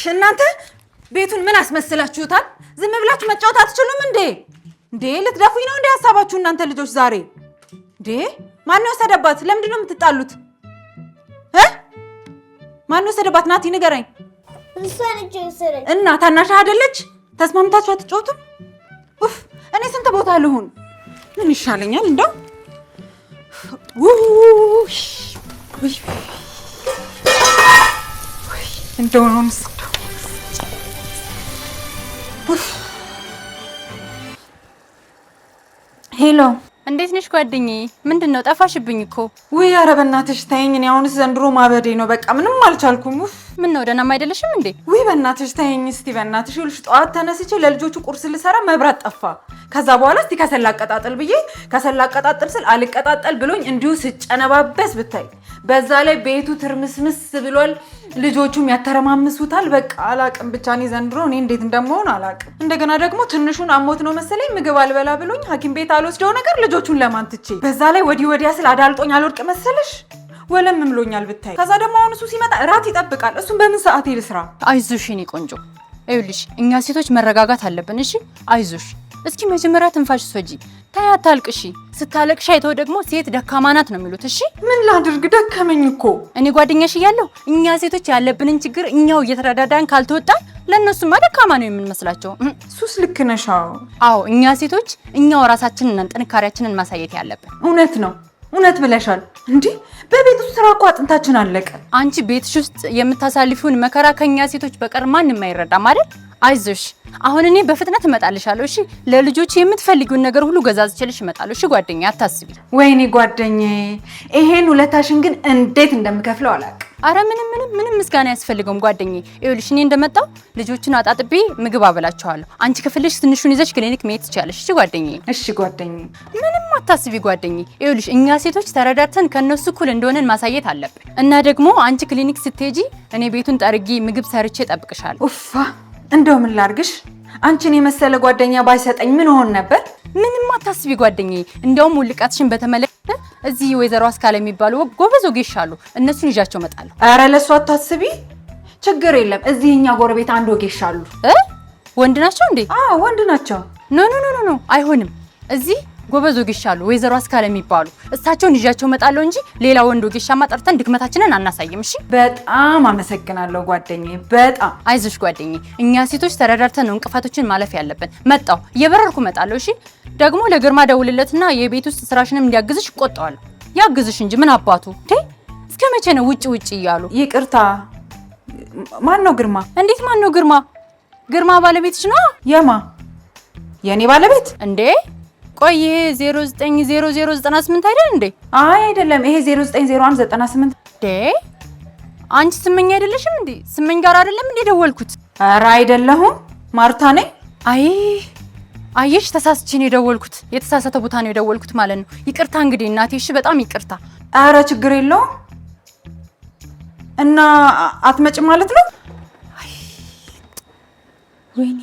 እናንተ ቤቱን ምን አስመስላችሁታል? ዝም ብላችሁ መጫወት አትችሉም እንዴ? እንዴ ልትደፉኝ ነው እንዴ ሀሳባችሁ እናንተ ልጆች ዛሬ? እንዴ ማን ወሰደባት? ለምንድን ነው የምትጣሉት? እ ማን ወሰደባት? ናቲ ንገረኝ። እሷ ነች የወሰደች። እና ታናሽ አይደለች? ተስማምታችሁ አትጫወቱም? ኡፍ እኔ ስንት ቦታ ልሁን? ምን ይሻለኛል እንደው። ውይ ውይ እንደው ነው። Hello። እንዴት ነሽ ጓደኛዬ? ምንድን ነው ጠፋሽብኝ እኮ። ውይ ኧረ በእናትሽ ተይኝ። እኔ አሁንስ ዘንድሮ ማበዴ ነው። በቃ ምንም አልቻልኩም። ኡፍ። ምን ነው ደህናም አይደለሽም እንዴ? ውይ በእናትሽ ተይኝ እስቲ በእናትሽ። ይኸውልሽ ጠዋት ተነስቼ ለልጆቹ ቁርስ ልሰራ መብራት ጠፋ። ከዛ በኋላ እስቲ ከሰል ላቀጣጥል ብዬ ከሰል ላቀጣጥል ስል አልቀጣጠል ብሎኝ እንዲሁ ስጨነባበስ ብታይ። በዛ ላይ ቤቱ ትርምስምስ ብሏል። ልጆቹም ያተረማምሱታል። በቃ አላቅም ብቻ እኔ ዘንድሮ እኔ እንዴት እንደመሆን አላቅም። እንደገና ደግሞ ትንሹን አሞት ነው መሰለኝ ምግብ አልበላ ብሎኝ ሐኪም ቤት አልወስደው ነገር ልጆቹን ለማን ትቼ፣ በዛ ላይ ወዲህ ወዲያ ስል አዳልጦኝ አልወድቅ መሰለሽ ወለም ብሎኛል ብታይ። ከዛ ደግሞ አሁን እሱ ሲመጣ እራት ይጠብቃል። እሱን በምን ሰዓት ልስራ? አይዞሽ የኔ ቆንጆ። ይኸውልሽ እኛ ሴቶች መረጋጋት አለብን። እሺ አይዞሽ። እስኪ መጀመሪያ ትንፋሽ ውሰጂ። ተይ አታልቅሺ። ስታለቅሺ አይተው ደግሞ ሴት ደካማ ናት ነው የሚሉት። እሺ ምን ላድርግ ደከመኝ እኮ። እኔ ጓደኛሽ እያለሁ እኛ ሴቶች ያለብንን ችግር እኛው እየተረዳዳን ካልተወጣን ለእነሱማ ደካማ ነው የምንመስላቸው። እሱስ ልክ ነሽ። አዎ። አዎ እኛ ሴቶች እኛው ራሳችንን ጥንካሬያችንን ማሳየት ያለብን። እውነት ነው፣ እውነት ብለሻል። እንዲህ በቤት ውስጥ ስራ እኮ አጥንታችን አለቀ። አንቺ ቤትሽ ውስጥ የምታሳልፊውን መከራ ከኛ ሴቶች በቀር ማንም አይረዳም አይደል? አይዞሽ፣ አሁን እኔ በፍጥነት እመጣልሻለሁ። እሺ ለልጆች የምትፈልጊውን ነገር ሁሉ ገዛዝቼልሽ እመጣለሁ። እሺ ጓደኛ አታስቢ። ወይኔ ጓደኛዬ፣ ይሄን ውለታሽን ግን እንዴት እንደምከፍለው አላውቅም። አረ ምንም ምንም ምንም ምስጋና አያስፈልገውም ጓደኛዬ። ይኸውልሽ እኔ እንደመጣሁ ልጆቹን አጣጥቤ ምግብ አበላቸዋለሁ። አንቺ ከፈለግሽ ትንሹን ይዘሽ ክሊኒክ መሄድ ትችያለሽ። እሺ ጓደኛዬ። እሺ ጓደኛዬ። ምንም አታስቢ ጓደኛዬ። ይኸውልሽ እኛ ሴቶች ተረዳድተን ከነሱ እኩል እንደሆነን ማሳየት አለብን። እና ደግሞ አንቺ ክሊኒክ ስትሄጂ እኔ ቤቱን ጠርጌ ምግብ ሰርቼ እጠብቅሻለሁ። ኡፋ እንደው ምን ላርግሽ? አንቺን የመሰለ ጓደኛ ባይሰጠኝ ምን ሆን ነበር? ምንም አታስቢ ጓደኛዬ። እንዲያውም ውልቃትሽን በተመለከተ እዚህ ወይዘሮ አስካለ የሚባሉ ጎበዝ ወጌሻ አሉ። እነሱን ይዣቸው እመጣለሁ። ኧረ ለእሱ አታስቢ፣ ችግር የለም። እዚህ እኛ ጎረቤት አንድ ወጌሻ አሉ። እ ወንድ ናቸው እንዴ? አዎ ወንድ ናቸው። No no no no፣ አይሆንም። እዚህ ጎበዝ ወጌሻ አሉ፣ ወይዘሮ አስካለ የሚባሉ፣ እሳቸውን ይዣቸው እመጣለሁ እንጂ ሌላ ወንድ ወጌሻማ ጠርተን ድክመታችንን አናሳይም። እሺ። በጣም አመሰግናለሁ ጓደኛዬ፣ በጣም። አይዞሽ ጓደኛዬ፣ እኛ ሴቶች ተረዳድተን ነው እንቅፋቶችን ማለፍ ያለብን። መጣሁ፣ እየበረርኩ እመጣለሁ። እሺ። ደግሞ ለግርማ ደውልለትና የቤት ውስጥ ስራሽንም እንዲያግዝሽ እቆጣዋለሁ። ያግዝሽ እንጂ ምን አባቱ እንዴ! እስከ መቼ ነው ውጭ ውጭ እያሉ? ይቅርታ፣ ማን ነው ግርማ? እንዴት ማን ነው ግርማ? ግርማ ባለቤትሽ ነው። የማ የኔ ባለቤት? እንዴ ቆይ ይሄ 090098 አይደል እንዴ? አይ አይደለም፣ ይሄ 090198። እንዴ አንቺ ስመኝ አይደለሽም እንዴ? ስመኝ ጋር አይደለም እንዴ ደወልኩት? ኧረ አይደለሁም፣ ማርታ ነኝ። አይ አየሽ፣ ተሳስቼ ነው የደወልኩት። የተሳሳተ ቦታ ነው የደወልኩት ማለት ነው። ይቅርታ እንግዲህ እናቴ። እሺ በጣም ይቅርታ። ኧረ ችግር የለውም። እና አትመጭም ማለት ነው? ወይኔ